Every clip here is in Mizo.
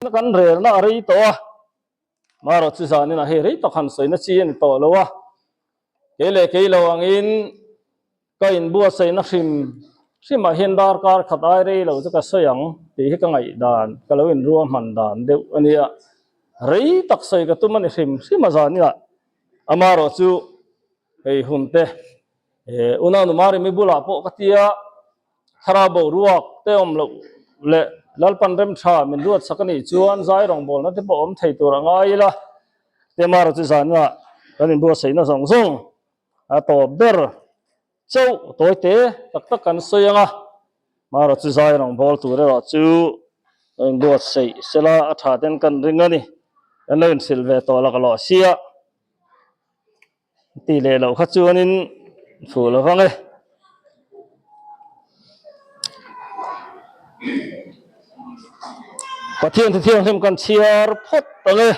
Kan relna a rei tawh a, marawh chu zaninah hei rei tak han sawina chi a ni tawh lo a, kei leh kei lo angin ka inbuatsaihna hrim hrimah hian darkar khat ai rei lo chu ka sawi ang tih hi ka ngaihdan ka lo inruahman dan deuh a nia, rei tak sawi ka tum a ni hrim hrim a zaninah amarawh chu hei hun te unau Marimi bulah pawh ka tia. Thlarau boruak te awm loh leh Lalpan rem tha min ruat sak a nih chuan zai rawngbawlna te pawh awm thei tur a ngai ila. Tema rawh chu zanah kan inbuatsaihna zawng zawng a tawp ber chauh tawi te tak tak kan sawi ang a, marawh chu zai rawngbâwl tur erawh chu kan inbuatsaih sela a tha ten kan ring a ni. Kan lo inhrilh ve tawh laklawh sia. Tih leh loh kha chuanin fuh lo vang e. Pathian thu thianghlim kan chhiar phawt ang e.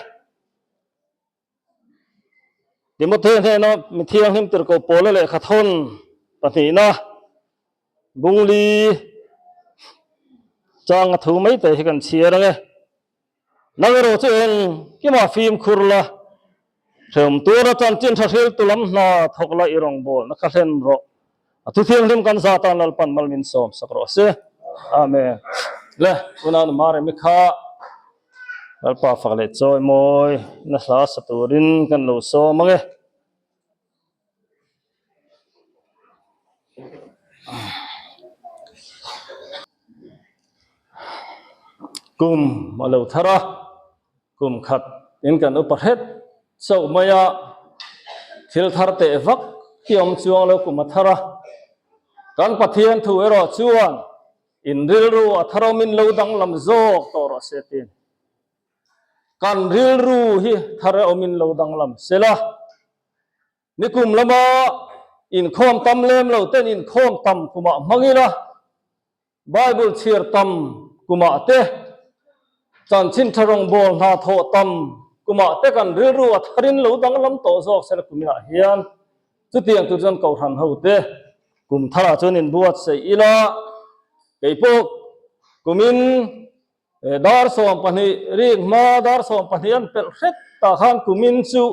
Timothea hnena mi thianghlim tirhkoh Paula lehkha thawn pahnihna bungli changa thu mai te hi kan chhiar ang e. Nang erawh chu eng kima fimkhur la, hrehawm tura chanchin tha hriltu lam hna thawk la i rawngbawlna kha hlen rawh. A thu thianghlim kan za tan Lalpan mal min sawm sak rawh se. Amen. Le, unau nu Maremi kha Lalpa fak leh chawi mawi na hla sa turin kan lo sawm ang e. Kum a lo thar a, kum khat in kan upa hret chauh mai a, thil thar teh vak hi awm chuang lo kum a thar a, kan Pathian thu erawh chuan in rilru a thar awmin lo danglam zawk tawh rawh se tiin. Kan rilru hi thar awmin lo danglam sela. Nikum lama inkhawm tam lem lo ten inkhawm tam kumah hmang ila, Bible chhiar tam kumah te, chanchin tha rawngbâwl hna thawh tam kumah te kan rilru a tharin lo danglam tawh zawk sela kuminah hian chutiang tur chuan Kohhran hote kum tharah chuan inbuatsaih ila, keipawh kumin Dar 12 rik hma dar 12 an pelh hret tah khan kumin chu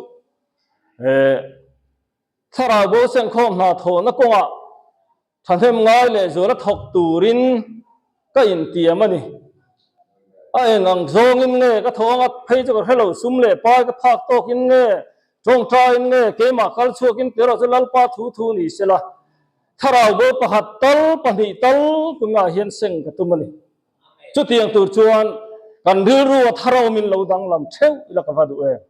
thlarau bo senkhawm hna thawhna kawngah thahnem ngai leh zuala thawk turin ka intiam a ni. A eng ang zawngin nge ka thawh anga phei chu ka hre lo, sum leh pai ka phak tawkin nge, tawngtaiin nge, keimah kal chhuakin tih erawh chu Lalpa thu thu ni sela, thlarau bo pakhat tal pahnih tal tunah hian seng ka tum a ni. Chutiang tur chuan kan rilru a thar awmin lo danglam theuh ila ka va duh em.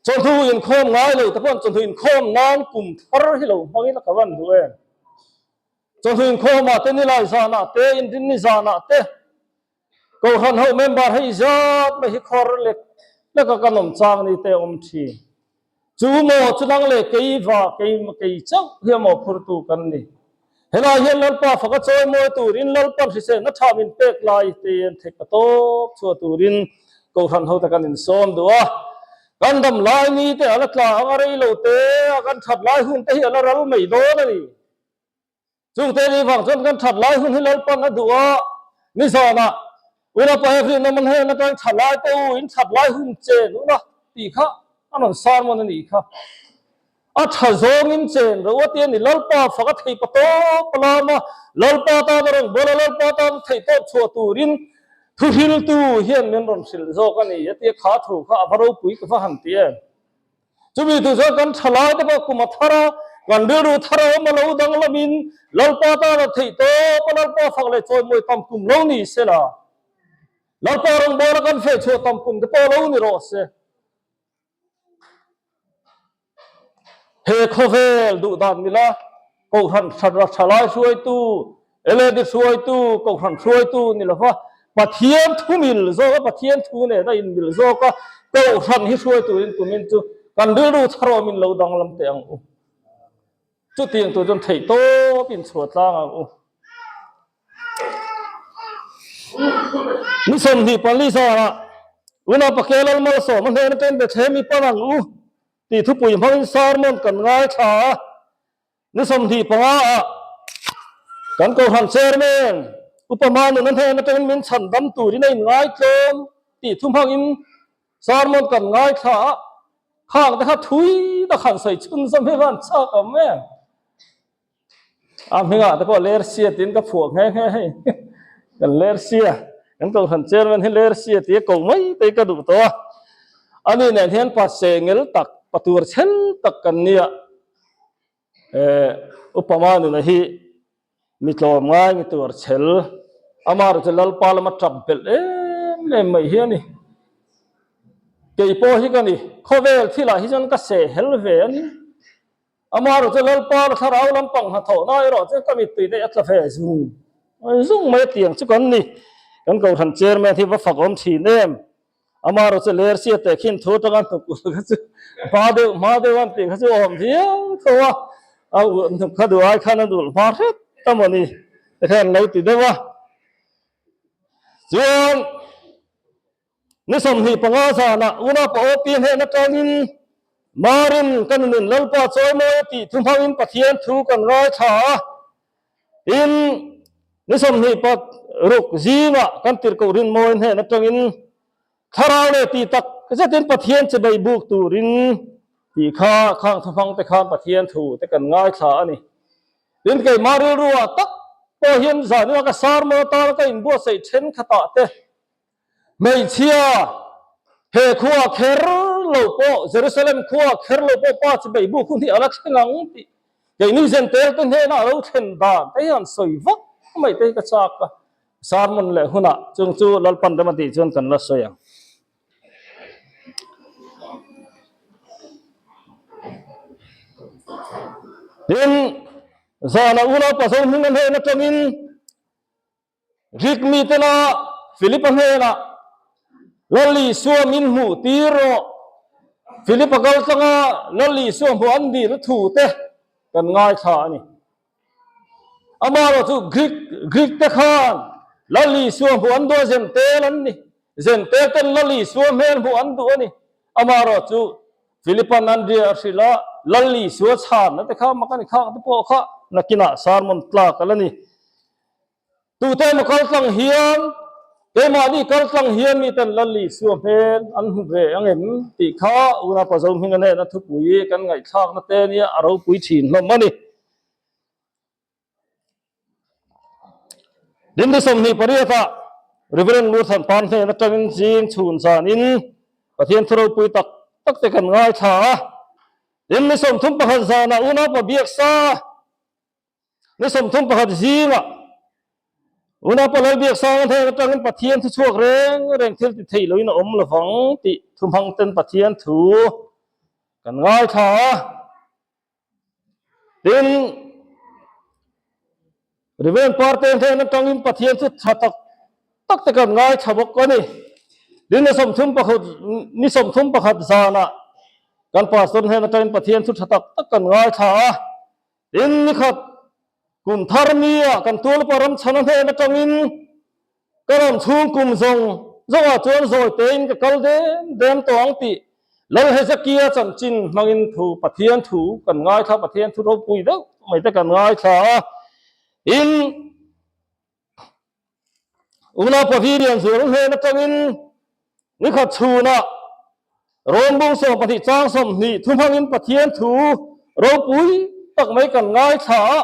Chawhnu inkhawm ngai lo te pawh chawhnu inkhawm nan kum thar hi lo hmang ila ka van duh em. Chawhnu inkhawmah te nilai zanah te inrinni zanah te Kohhran ho member hei zat mai hi khawr lek lek a kan awm chang ni te awm thin. Chu maw chu nang leh kei va kei kei chauh hi a mawhphurtu kan ni. Helai hian Lalpa faka chawi mawi turin Lalpan hriselna tha min pek lai te an theih ka tawp chhuah turin Kohhran hote kan insawm duh a. Kan dam lai ni te a la tla ang a rei lo te a kan that lai hun te hi a la ral mai dawn a ni. Chungte ni vang chuan kan that lai hun hi Lalpan a duh a, nizanah Unapa Evelyn awm an hnen atangin that lai te u, in that lai hun chen ula tih kha a rawn sermon a nih kha. A tha zawngin chen ro a ti a ni, Lalpa fak a thei pa tawp a lam a, Lalpa tan a rawn bawl a, Lalpa tan a theih tawp chhuah turin thuhriltu hian min rawn hrilh zawk a ni a ti a, kha thu kha a va ropui ka va han ti em. Chumi tu chuan kan tha lai te pawh kum a thar a, kan rilru thar a awm a lo danglamin Lalpa tan a theih tawp a, Lalpa fak leh chawimawi tam kum lo ni sela, Lalpa rawngbawla kan feh chhuah tam kum te pawh lo ni rawh se. He khawvel duh dan mila Kohhran thalai hruaitu, LAD hruaitu, Kohhran hruaitu ni lova Pathian thu mil zawk a, Pathian thu nen a inmil zawk a, Kohhran hi hruai turin tumin chu kan rilru tharawmin lo danglam teh ang u. Chutiang tur chuan theih tawp in chhuah tlang ang u. Ni 24 zarah Unau Pakel Lalmalsawm a hnen atangin Bethlehem i pan ang u tih thupui hmangin sermon kan ngaithla a. Ni 25 ah kan Kohhran Chairman. Upa Manuna hnen atangin min chhan dam turin a inngaitlawm tih thu hmangin sermon kan ngaithla a, khang te kha thui tak han sawi chhunzawm hi van chak awm em? A hmingah te pawh Lersia tiin ka phuah nghe nghe hei. Kan Lersia, kan kohhran chairman hi Lersia tia ko mai te hi ka duh tawh a. Ani nen hian pa sengel tak, pa tur chhel tak kan nia. Upa Manuna hi mi tlawm ngai mi tur chhel, amaherawhchu chu Lalpa lama tap belh em em mai hi a ni. Kei pawh hi ka ni, khawvel thilah hi chuan ka sehhel ve a ni. Amaherawhchu chu Lalpa thlarau lampang hnathawhna erawh chu ka mittui te a tla ve zung zung mai a tiang chu kan ni. Kan Kohhran Chairman hi va fak awm thin em? Amaherawhchu chu Lersia teh khin thu atanga hnuk ulh kha chu hma deuh hma deuh an tih kha chu awm viau tho a, a hnuk kha duh ai khan a dulh hma hret ta maw ni te khan an lo ti deuh a. Chuan Ni 25 zanah unaupa OP hnen atangin Marin ka nunin Lalpa chawimawi a tih thu hmangin Pathian thu kan ngaithla a. Tin, ni 26 zingah kan tirhkoh rinmawi hnen atangin Thlarau leh tih tak zetin Pathian che bei buk turin tih kha khang thu hmang te khan Pathian thu te kan ngaithla a ni. Tin, keimah rilruah tak pawh hian zanina ka sermon atana ka inbuatsaih thenkhatah te Hmeichhia, he khua kher lo pawh, Jerusalem khua kher lo pawh pa chi bei buk hun hi a la thleng ang tih keini Zentel te hnenah a lo thlen dan te hian sawi vak mai te hi ka chak a, sermon leh hunah chung chu Lalpan rem a tih chuan kan la sawi ang. Tin, zanah unaupa Zohminga hnen atangin Greek mitena Philipa hnenah, Lal Isua min hmuh tir rawh. Philipa kal tlanga Lal Isua hmuh an dil thu te kan ngaithla a ni. Amaherawh chu Greek Greek te khan Lal Isua hmuh an duh a, Zentel an ni. Zentel ten Lal Isua hmel hmuh an duh a ni. Amaherawh chu Philipan Andria a hrilh a, Lal Isua chhanna te kha mak a ni, khang te pawh kha nakinah sermon tlak a la ni. Tute emaw kal tlang hian, keimahni kal tlang hian miten Lal Isua hmel an hmu ve ang em tih kha Unaupa Zohminga hnena thupui kan ngaihthlakna te nia a ropui thin hlawm a ni. Dindi 28 ah Reverend Luthan Pan hnen atangin zing chhun zanin Pathian thu ropui tak tak te kan ngaithla a. Dindi 31 zanah Unaupa Biaksa Ni 31 zingah Unaupa Lalbiaksanga hnen atangin Pathian thu chhuak reng reng thil ti theih loin a awm lovang tih thu hmang ten Pathian thu kan ngaithla a. Tin, Reverend Parte hnen atangin Pathian thu tha tak tak te kan ngaithla bawk a ni. Tin, ni 31 ni 31 zanah kan Pastor hnen atangin Pathian thu tha tak tak kan ngaithla a. Tin, nikhat kum thar nia kan tualpa ram chhana hnen atangin ka ram chhung kum zawng zawngah chuan zawi tein ka kal dem dem tawh ang tih Lal Hezekia chanchin hmangin thu Pathian thu kan ngaithla, Pathian thu ropui deuh mai te kan ngaithla a. Tin, Unaupa Virian zual hnen atangin nikhat chhunah Rom bung 12 chang 20 thu hmangin Pathian thu ropui tak mai kan ngaithla a,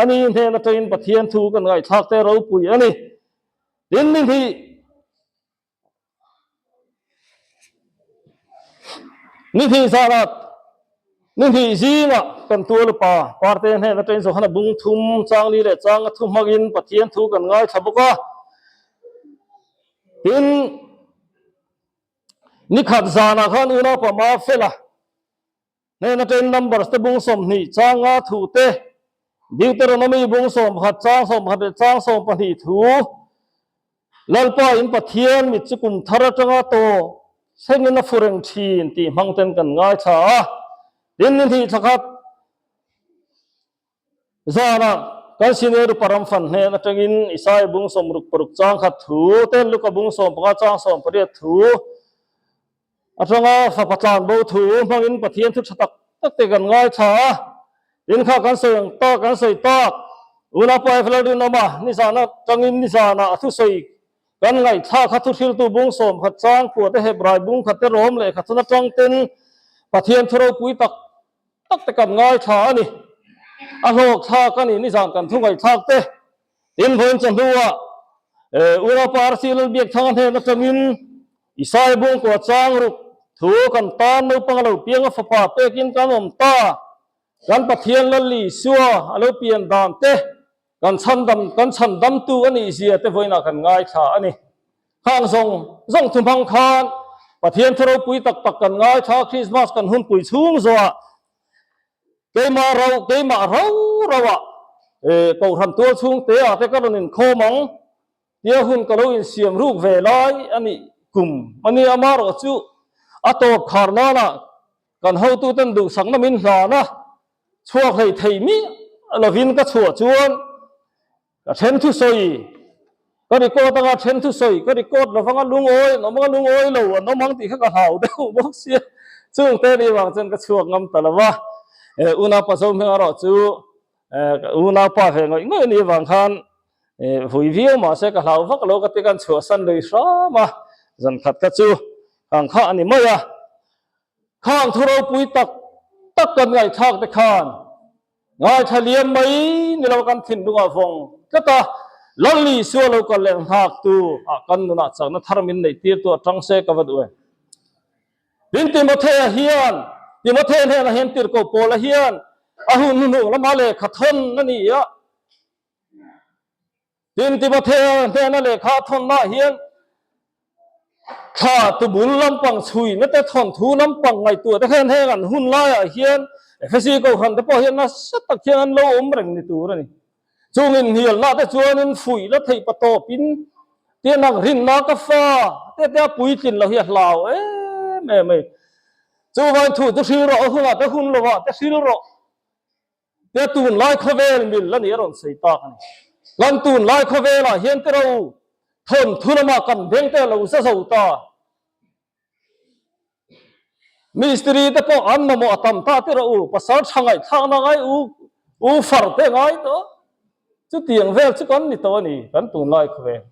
ani hnen atangin Pathian thu kan ngaihthlak te ropui a ni. Tin, ni hnih Ni hnih zanah, ni hnih zingah kan tual upa Parte hnen atangin Johana bung thum chang li leh chang a thu hmangin Pathian thu kan ngaithla bawk a. Tin, ni khat zanah khan unaupa Mafela Hnen atangin Numbers te bung 20 chang nga thu te, Deuteronomy bung 11 chang 11 leh chang 12 thu, Lalpa in Pathian mit chu kum thar atanga tawh thlengin a fu reng thin tih hmang ten kan ngaithla a. Tin, ni hnih thla khat zanah kan senior upa ram fan hnen atangin Isaiah bung 66 chang khat thu te, Luka bung 15 chang 18 thu, Atanga fapa tlan bo thu hmangin Pathian thu tha tak tak te kan ngaithla a, tin kha kan sawi ang tak kan sawi tak. Unaupa Evelyn Rinawma nizan atangin nizanah a thusawi kan ngaihthlak kha thuhriltu bung 11 chang kua te Hebrai bung khat te rawm leh kha thun atang ten Pathian thu ropui tak tak te kan ngaithla a ni. A hlawk thlak a ni nizan kan thu ngaihthlak te. Tin vawiin chawhnuah Unaupa RC Lalbiakthanga hnen atangin Isai bung kua chang ruk thu kan tan naupang a lo piang a fapa pekin kan awm ta. Kan Pathian Lal Isua a lo pian dan te, kan chhandam kan chhandamtu a nih zia te vawiinah kan ngaithla a ni. Khang zawng zawng thu hmang khan Pathian thu ropui tak tak kan ngaithla a, Krismas kan hunpui chhung zawhah keimah ro keimah ro roah Kohhran tual chhung te ah te ka rawn inkhawm ang tia hun ka lo insiam ruk ve lai a nih kum a nia amaherawh chu a tawp khar nana Kan hotuten duhsakna min hlan a, chhuak hlei thei miah lovin ka chhuah chuan ka then thusawi ka record anga then thusawi ka record lovanga lungawi an awm anga lungawi lo an awm ang tih kha ka hlau deuh bawk sia. Chungte ni vang chuan ka chhuak ngam ta lo va, unaupa Zohming erawh chu unaupa ve ngawih ngawih ni vang khan vui viau mahse ka hlau vak lo ka ti kan chhuahsan lui hram a, zan khat kha chu kang kha a ni mai a. Khang thu ropui tak tak kan ngaihthlak te khan ngaithla liam mai ni lo kan thinlungah vawng tlat a, Lal Isua lo kal leh nghak tu ah kan nunah chakna thar min neih tir tu atang se ka va duh e. Tin Timothea hian Timothea hnenah hian tirhkoh Paula hian a hun hnuhnung lama lehkha thawn a ni a, Tin Timothea hnena lehkha a thawnnaah hian thla tubul lampang chhuina te thawnthu lampang ngaihtuah te khan heng an hun laiah hian Efesi Kohhran te pawh hian nasa tak hian an lo awm reng ni tur a ni. Chung inhnialna te chuanin fuih la theih pa tawpin tia nang rinna ka fa te te a puitlin lo hi a hlau em em a ni. Chuvangin thu chu hril rawh a hunah te hun lovah te hril rawh. Tia tunlai khawvel mil a nih a rawn sawi tak a ni. Kan tunlai khawvelah hian te ro thawnthu lamah kan beng te a lo za zo ta. Mistiri te pawh an mamawh a tam ta tirh u, pasal tha ngaihthlakna ngai u, u far te ngai tawh. Chutiang vel chu kan ni tawh a ni kan tunlai khawvel.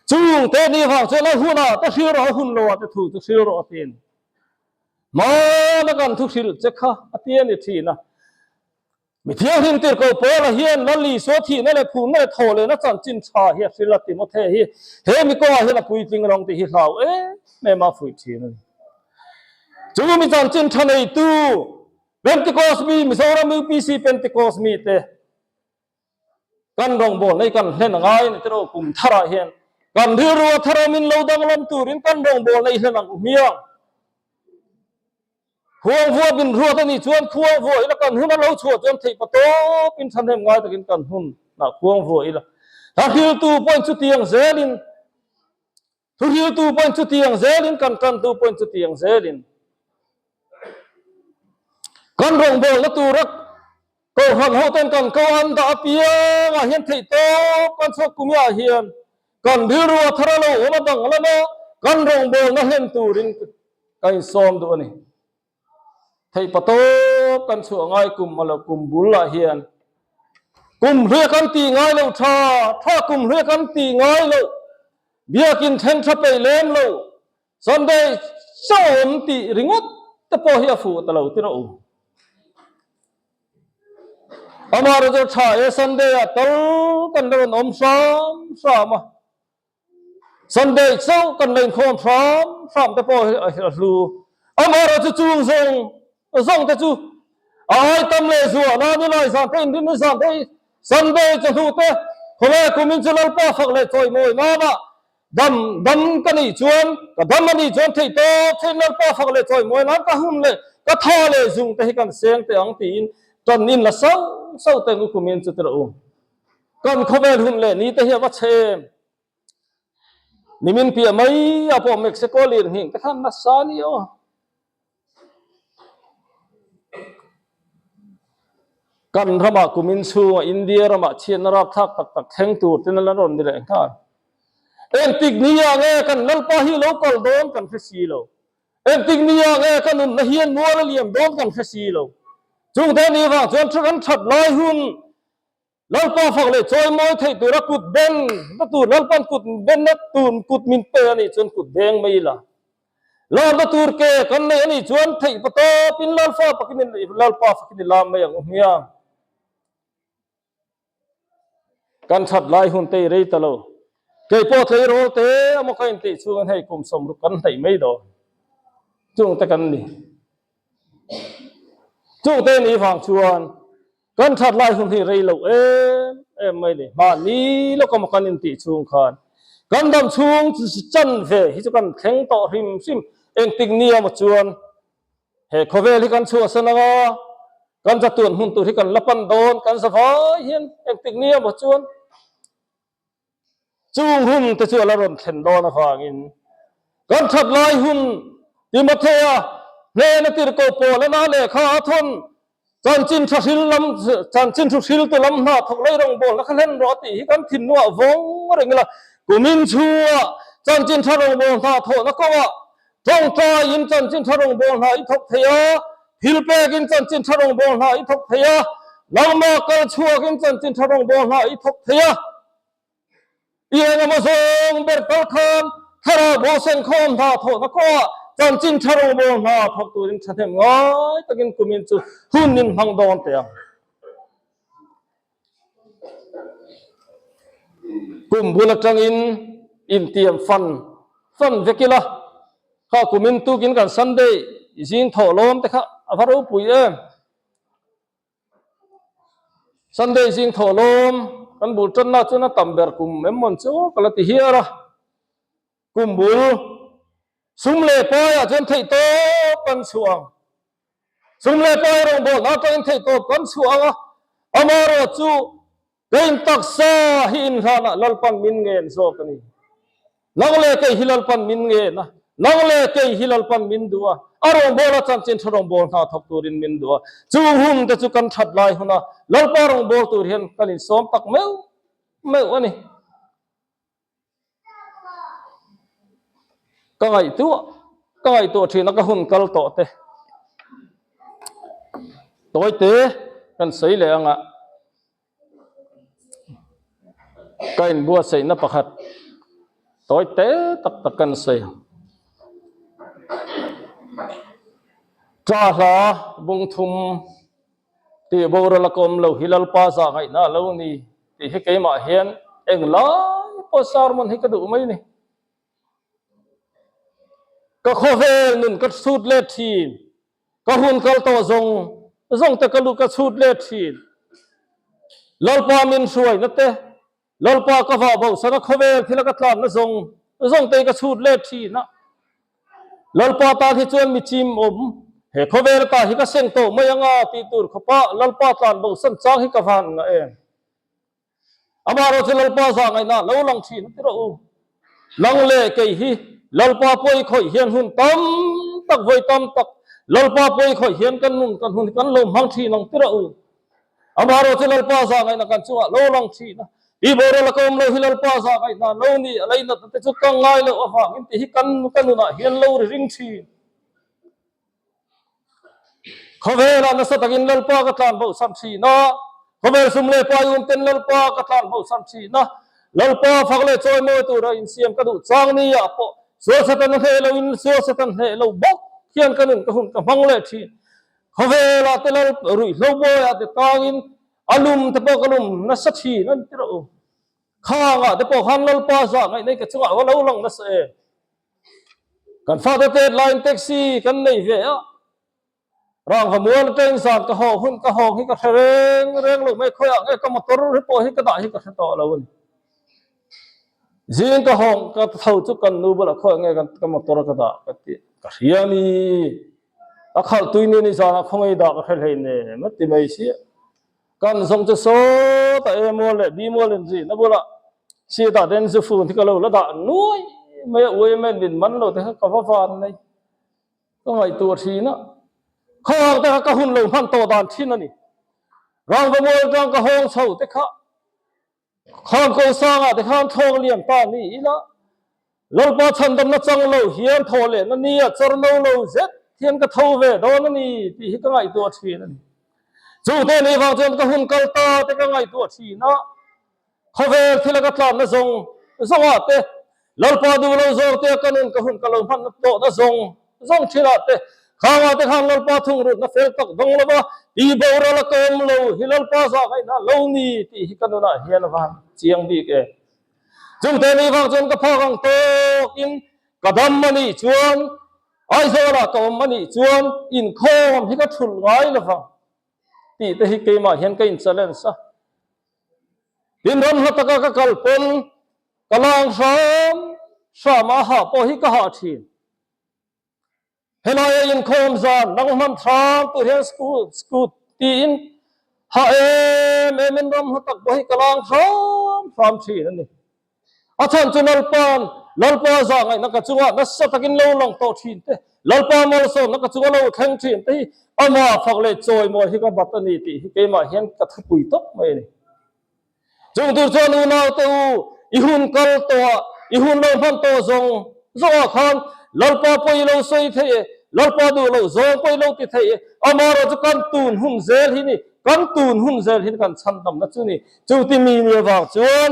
Chung te ni vang chuan a hunah te hril rawh a hun loah te thu chu hril rawh a ti a ni. Hmana kan thu hrilh che kha a ti a ni thin a. Mi thianghlim tirhkoh Paula hian Lal Isua thihna leh phurna leh thaw lehna chanchin tha hi a hrilh a, Timothea hi he mi kawngah hian a puitling rawng tih hi hlau em em a fuih thin a ni. Chu mi chanchin tha neitu Pentecost mi, Mizoram UPC Pentecost mite, Kan rawngbawlna hi kan hlen a ngai a ni tiraw kum tharah hian kan rilru a thar awmin lo danglam turin kan rawngbawlna i hlen ang u hmiang. Khuang vua bin ruat a nih chuan khuang vua ila kan hun a lo chhuah chuan theih pa tawpin thahnem ngai takin kan hun ah khuang vua ila. Hla hriltu pawhin chutiang zelin Thuhriltu pawhin chutiang zelin kan tantu pawhin chutiang zelin kan rawngbawlna tura Kohhran hoten kan ko an dah apiangah hian theih tawp kan chhuak kumiah hian kan rilru a thar a lo awm a dang lama kan rawngbawlna hlen turin ka insawm duh a ni. Theih pa tawp kan chhuah ngai kum a lo kum bulah hian kum hluia kan tih ngai loh tha tha kum hluia kan tih ngai loh biakin then tha peih lem lo Sunday chauh a awm tih ringawt te pawh hi a fuh ta lo tirh u. Amaherawhchu tha e Sunday ah tal kan lo rawn awm hram hram a. Sunday chauh kan la inkhawm hram hram te pawh hi a hlu. Amaherawh chu chung zawng zawng te chu a ai tam leh zuah na ni lai zan te inrin ni zan te Sunday chawhnu te khawlai kumin chu Lalpa fak leh chawimawi nana dam dam ka nih chuan ka dam a nih chuan theih tawp theih Lalpa fak leh chawimawi nan ka hun leh ka tha leh zung te hi kan seng teh ang tiin tan in la sauh sauh teng u kumin chu tirh u. Kan khawvel hun leh ni te hi a va chhe em? Nimin piah mai ah pawh Mexico lir nghing te khan nasa a ni aw. Kan ramah kumin chhunga India ramah chhiatna rapthlak tak tak thleng tur ten a la rawn ni leh nghal. Engtik ni ah nge kan Lalpa hi lo kal dawn kan hre si lo. Engtik ni ah nge ka nunna hian mual a liam dawn kan hre si lo. Chungte ni vang chuan kan that lai hun. Lalpa fak leh chawimawi theih tura kut ben na tur Lalpan kut benna tur kut min pe a nih chuan kut beng mai ila. Larna tur ke kan nei a nih chuan theih pa tawpin Lalfa pakin Lalpa fakin i lam mai ang u hmiang. Kan that lai hun te i rei ta lo. Kei pawh tleirawl te emaw ka intih chhungin hei kum 60 kan hnaih mai dawn. Chung te kan ni. Chung te ni vang chuan kan that lai hun hi rei lo em em mai ni. Mahni lawk emaw kan intih chhung khan kan dam chhung chan ve hi chu kan thleng tawh hrim hrim. Engtik ni emaw chuan He khawvel hi kan chhuahsan ang a, kan zatuan hmun tur hi kan la pan dawn, kan za vai hian engtik ni emaw chuan chung hun te chu a la rawn thlen dawn avangin kan that lai hun Timothea hnena tirhkoh pawl a na lehkha a thawn Chanchin tha hril lam, chanchin thu hriltu lam hna thawk lei rawngbawlna kha hlen rawh a tih hi kan thinlungah vawng reng ila. Kumin chhungah chanchin tha rawngbawlna thawhna kawngah tawngtaiin chanchin tha rawngbawlna i thawk thei a, thil pekin chanchin tha rawngbawlna i thawk thei a, nangmah kal chhuakin chanchin tha rawngbawlna i thawk thei a. I engemaw zawng ber tal khan thlarau bosen khawm hna thawhna kawngah chanchin tha rawngbâwl hna thawk turin thahnem ngai takin kumin chu hun in hmang dawn teh ang. Kum bul atangin intiam fan fan vek ila, kha kumin tukin kan Sunday zing thawh lawm te kha a va ropui em. Sunday zing thawh lawm kan bul tanna chuan a tam ber kum em mawn chu ka la ti hiar a, kum bul sum leh paiah chuan theih tawp kan chhuah ang, sum leh pai rawngbawlna atangin theih tawp kan chhuah ang a, amaherawh chu Kei taksa hi inhlanah Lalpan min ngen zawk a ni. Nang leh kei hi Lalpan min ngen a, nang leh kei hi Lalpan min duh a, a rawngbawla chanchin tha rawngbâwl hna thawk turin min duh a. Chu hun te chu kan that lai huna Lalpa rawngbâwl tur hian kan insawm tak meuh meuh a ni. Ka ngaihtuah ka ngaihtuah thin a ka hun kal tawh te tawi te kan sawi leh ang a ka inbuatsaihna pakhat tawi te tak tak kan sawi ang. Tah hla bung thum Tih boral a ka awm lo hi Lalpa zah ngaihna a lo ni tih hi keimah hian eng lai pawh sermon hi ka duh mai ni. Ka khawvel nun ka chhut let thin, ka hun kal tawh zawng zawng te ka lu ka chhut let thin. Lalpa min hruaina te Lalpa ka vah bosan a khawvel thil a ka tlanna zawng zawng te hi ka chhut let thin a. Lalpa tan hi chuan mi chim awm, he khawvel ta hi ka seng tawh mai anga tih tur khawpa Lalpa tlan bosan chang hi ka van ngah em. Amaherawh chu Lalpa zah ngaihna lo lang thin a ti rawh u. Nang leh kei hi Lalpa pawi khawih hian hun tam tak vawi tam tak Lalpa pawi khawih hian kan nun kan hun hi kan lo hmang thin ang ti rawh u. Amaherawh chu Lalpa zah ngaihna kan chungah lo lang thin a, i boral a ka awm lo hi Lalpa zah ngaihna lo ni a leinatna te chu ka ngai loh avangin tih hi kan ka nunah hian lo ri ring thin. Khawvelah nasa takin Lalpa ka tlan bohsan thin a, khawvel sum leh pai um ten Lalpa ka tlan bohsan thin a, Lalpa fak leh chawimawi tura insiam ka duh chang ni ah pawh sual Satan a hneh loin sual Satan hneh lo bawk hian ka nun ka hun ka hmang leh thin. Khawvelah te lal ruihhlo bawiah te tangin a lum te pawh ka lum nasa thin a ni ti rawh u. Khangah te pawh khan Lalpa zah ngaih nei ka chungah va lo lang nasa em. Kan fate tet laiin taxi kan nei ve a, rangva mual atangin zan ka haw hun ka hawng hi ka hre reng reng lo mai khawiah nge ka motor hi pawh hi ka dah hi ka hre tawh lo a ni. Zing ka hawng ka tho chu kan nu bulah khawiah nge ka motor ka dah ka ti ka hria a ni. A khalh tui ni ni zanah khawngaih dah ka hre hlei nem a ti mai sia. Kan zawng chu sawtah A mual leh B mual in zin a bulah seat ah ten zu fun hi ka lo la dah nuai mai a uaimen min man lo te kha ka va van mai ka ngaihtuah thin a. Khawng te kha ka hun lo hman tawh dan thin a ni. Rangva mual atang ka hawng chho te kha Kham ko sangah te khan thawng lian ta ni ila, Lalpa chhandamna chang lo hian thaw lehna nia char no lo zet hian ka tho ve dawn a ni tih hi ka ngaihtuah thin a ni. Chungte nih vang chuan ka hun kal ta te ka ngaihtuah thin a, khawvel thil a ka tlanna zawng zawngah te, Lalpa duh lo zawng te a ka nun ka hun ka lo hmanna tawhna zawng zawng thinah te, khangah te khan Lalpa thungrutna fel tak dawng lova ti boral a ka awm lo hi Lalpa zah ngaihna lo ni tih hi ka nunah hian a van chiang bik e. Chungte nih vang chuan ka phak ang tawkin ka dam a nih chuan Aizawlah ka awm a nih chuan inkhawm hi ka thulh ngai lo vang tih te hi keimah hian ka in challenge a. Tin ram hla taka ka kal pawn ka lang hram hram a hah pawh hi ka hah thin. Helaia inkhawm zan nang hman hram tur hian school scoot tiin hah em em in ram hla tak pawh hi ka lang hram hram thin a ni. A chhan chu Lalpa'n Lalpa zah ngaihna ka chungah nasa takin lo lang tawh thin te, Lalpa malsawmna ka chunga lo thleng thin te hi amah fak leh chawimawi hi ka bat a ni tih hi keimah hian ka thupui tawp mai a ni. Chung tur chuan unaute u, i hun kal tawhah, i hun lo hman tawh zawng zawngah khan Lalpa pawh i lo sawi thei e, Lalpa duh loh zawng pawh i lo ti thei e, amaherawh chu kan tun hun zel hi ni, kan tun hun zel hi kan chhandamna chu ni. Chu ti mi ni avang chuan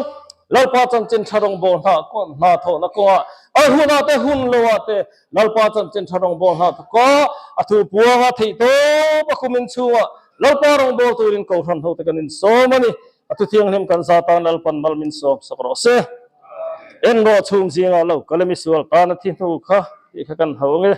Lalpa chanchin tha rawngbawl hna hna thawhna kawngah a hunah te hun loah te Lalpa chanchin tha rawngbawl hna thawka a thu puanga theih tawp a kumin chhungah Lalpa rawngbawl turin Kohhran hote kan insawm a ni. A thu thianghlim kan za tan Lalpan mal min sawm sak rawh se. En rawh chhung zingah lo kal emi sual tan a thi hnu kha tih kha kan ho ang e.